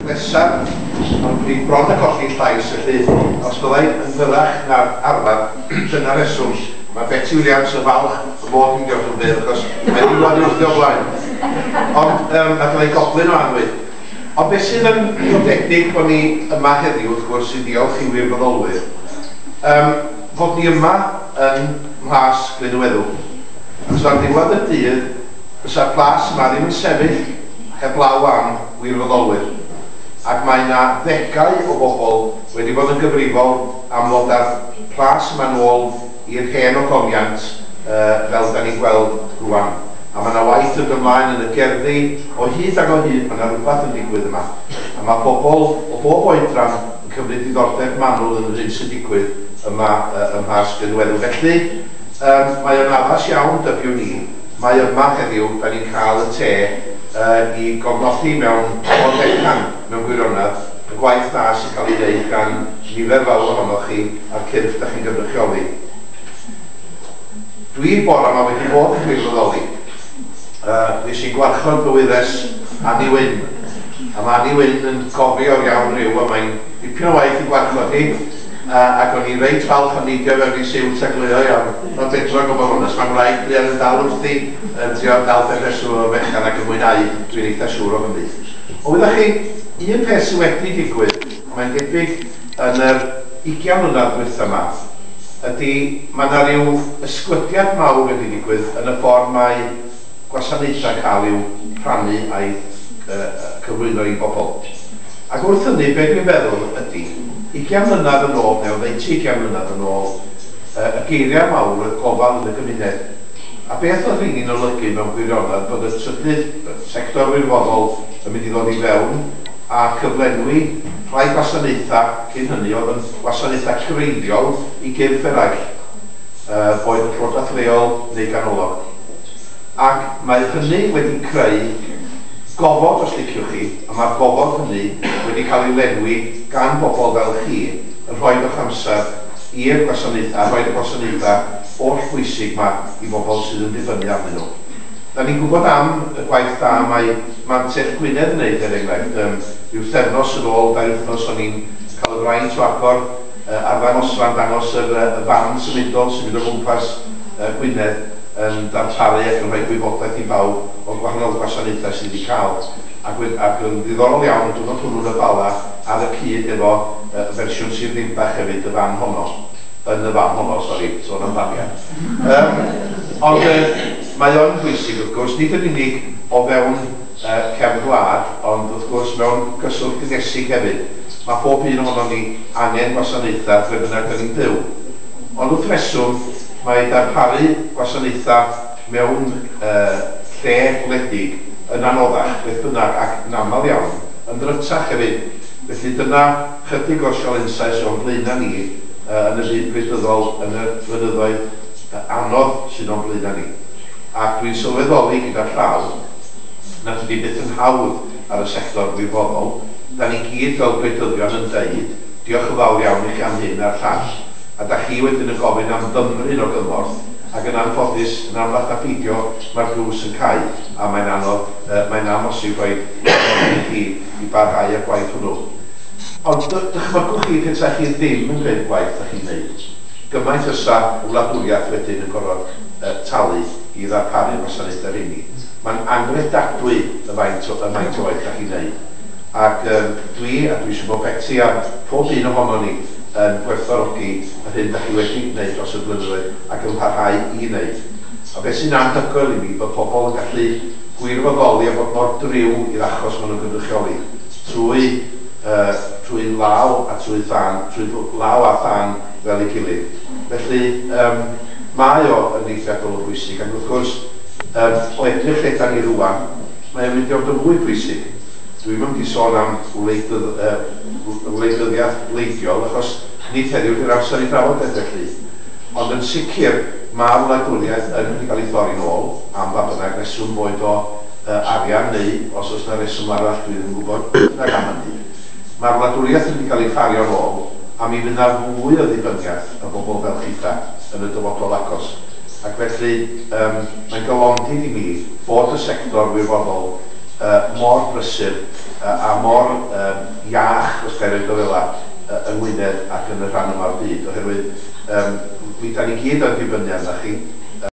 Nesaf, ond dwi bron a colli llais, felly os byddai yn fyrrach na'r arfer, dyna reswm. Mae Beti Williams yn falch y bod yn diolch yn fyr, achos mae hi wedi wrthio blaen. Ond mae gen i goblyn o annwyd. Ond beth sydd yn nodedig bod ni yma heddiw, wrth gwrs, i ddiolch i wirfoddolwyr, fod ni yma yn Mhlas Glyn-y-Weddw. Achos ar ddiwedd y dydd, fysa'r plas yma ddim yn sefyll heblaw am wirfoddolwyr. Ac mae yna ddegau o bobl wedi bod yn gyfrifol am ddod â'r plas yma nôl i'r hen ogoniant fel da ni'n gweld rwan. A mae yna waith yn ymlaen yn y gerddi, o hyd ac o hyd mae yna rhywbeth yn digwydd yma. A mae pobl o bob oedran yn cymryd diddordeb manwl yn yr hyn sy'n digwydd yma ym Mhlas Glyn-y-Weddw. Felly, mae o'n addas iawn, dybiwn ni, mae yma heddiw, da ni'n cael y te i gofnodi mewn fodechan, mewn gwirionedd, y gwaith da sy'n cael ei wneud gan nifer fawr ohonoch chi a'r cyrff da chi'n gynrychioli. Dwi bore yma wedi bod yn gwirfoddoli. Nes i'n gwarchod bywyddes Annie Wyn. A mae Annie Wyn yn gofio'r iawn rhyw, a mae'n dipyn o waith i gwarchod hi. Ac o'n i reit falch am neidio fewn i siwt a gleo iawn. Mae'n bedrog o bod honest. Mae'n wraig druan yn dal wrthi yn trio dal pen reswm o'r fechan ac yn mwynhau. Dwi'n eitha siŵr o hynny. Ond wyddoch chi, un peth sydd wedi digwydd, mae'n debyg yn yr 20 mlynedd dwytha yma, ydy mae yna rhyw ysglydiad mawr wedi digwydd yn y ffordd mae gwasanaethau cael i'w rhannu a'i cyflwyno i bobl. Ac wrth hynny, be dwi'n feddwl ydy, 20 mlynedd yn ôl, neu oddeutu 20 mlynedd yn ôl, y geiriau mawr oedd gofal yn y gymuned. A beth oedd rheini'n olygu mewn gwirionedd bod y trydydd sector wirfoddol yn mynd i ddod i fewn a cyflenwi rhai gwasanaethau cyn hynny oedd yn gwasanaethau cyfreithiol i gyrff eraill, boed yn llywodraeth leol neu ganolog. Ac mae hynny wedi creu gofod, os liciwch chi, a mae'r gofod hynny wedi cael ei lenwi gan bobl fel chi yn rhoi eich amser i'r gwasanaethau, rhoi'r gwasanaethau oll bwysig yma i bobl sydd yn dibynnu arnyn nhw. Da ni'n gwybod am y gwaith da mae Mantell Gwynedd yn wneud, er enghraifft. Rhyw wythnos yn ôl, 2 wythnos, o'n i'n cael y fraint o agor arddangosfa'n dangos y fan symudol sy'n mynd o gwmpas Gwynedd yn darparu ac yn rhoi gwybodaeth i bawb o'r gwahanol gwasanaethau sydd wedi cael. Ac yn ddiddorol iawn, y diwrnod hwnnw'n y Bala ar y cyd efo fersiwn Sir Ddinbych hefyd, y fan honno. Yn y fan honno, sori, sôn am faniau. Ond mae o'n bwysig, wrth gwrs, nid yn unig o fewn cefn gwlad, ond wrth gwrs mewn cyswllt dinesig hefyd. Mae pob un ohonon ni angen gwasanaethau lle bynnag da ni'n byw. Ond wrth reswm, mae darparu gwasanaethau mewn lle gwledig yn anoddach, beth bynnag, ac yn aml iawn, yn ddrytach hefyd. Felly dyna chydig o'r sialensau sydd o'n blaenau ni yn y byd gwleidyddol yn y blynyddoedd anodd sydd o'n blaenau ni. Ac dwi'n sylweddoli gyda llaw nad ydy byth yn hawdd ar y sector wirfoddol. Da ni gyd fel gwleidyddion yn deud, diolch yn fawr iawn i chi am hyn a'r llall, a da chi wedyn yn gofyn am fymryn o gymorth, ac yn anffodus, yn amlach na pheidio, mae'r drws yn cau, a mae'n anodd, mae'n amhosib rhoi i chi i barhau â'r gwaith hwnnw. Ond dychmygwch chi petai chi ddim yn gwneud gwaith da chi'n gwneud. Gymaint fysa y wladwriaeth wedyn yn gorfod talu i ddarparu'r gwasanaethau rheini. Mae'n anghredadwy y faint o waith da chi'n gwneud. Ac dwi, a dwi eisiau bod Beti a pob un ohono ni yn gwerthfawrogi yr hyn da chi wedi gwneud dros y blynyddoedd ac yn parhau i wneud. A beth sy'n anhygoel i mi, bod pobl yn gallu gwirfoddoli a bod mor driw i'r achos maen nhw'n gynrychioli trwy law a trwy thân, trwy law a thân fel ei gilydd. Felly mae o yn eithriadol o bwysig, ac wrth gwrs, o edrych lle da ni rŵan, mae o'n mynd i fod yn fwy pwysig. Dwi'm yn mynd i sôn am wleidyddiaeth wleidiol, achos nid heddiw ydy'r amser i drafod beth felly. Ond yn sicr, mae'r wladwriaeth yn mynd i gael ei thorri'n ôl, am ba bynnag reswm, boed o arian neu os oes yna reswm arall, dwi ddim yn gwybod bynnag am hynny. Mae'r wladwriaeth yn mynd i gael ei ffario'n ôl, a mi fydd yna fwy o ddibyniaeth y bobl fel chitha yn y dyfodol agos. Ac felly, mae'n galondid i mi bod y sector wirfoddol mor brysur a mor iach, os ga i roid o fela, yng Ngwynedd ac yn y rhan yma o'r byd, oherwydd mi 'dan ni gyd yn dibynnu arna chi.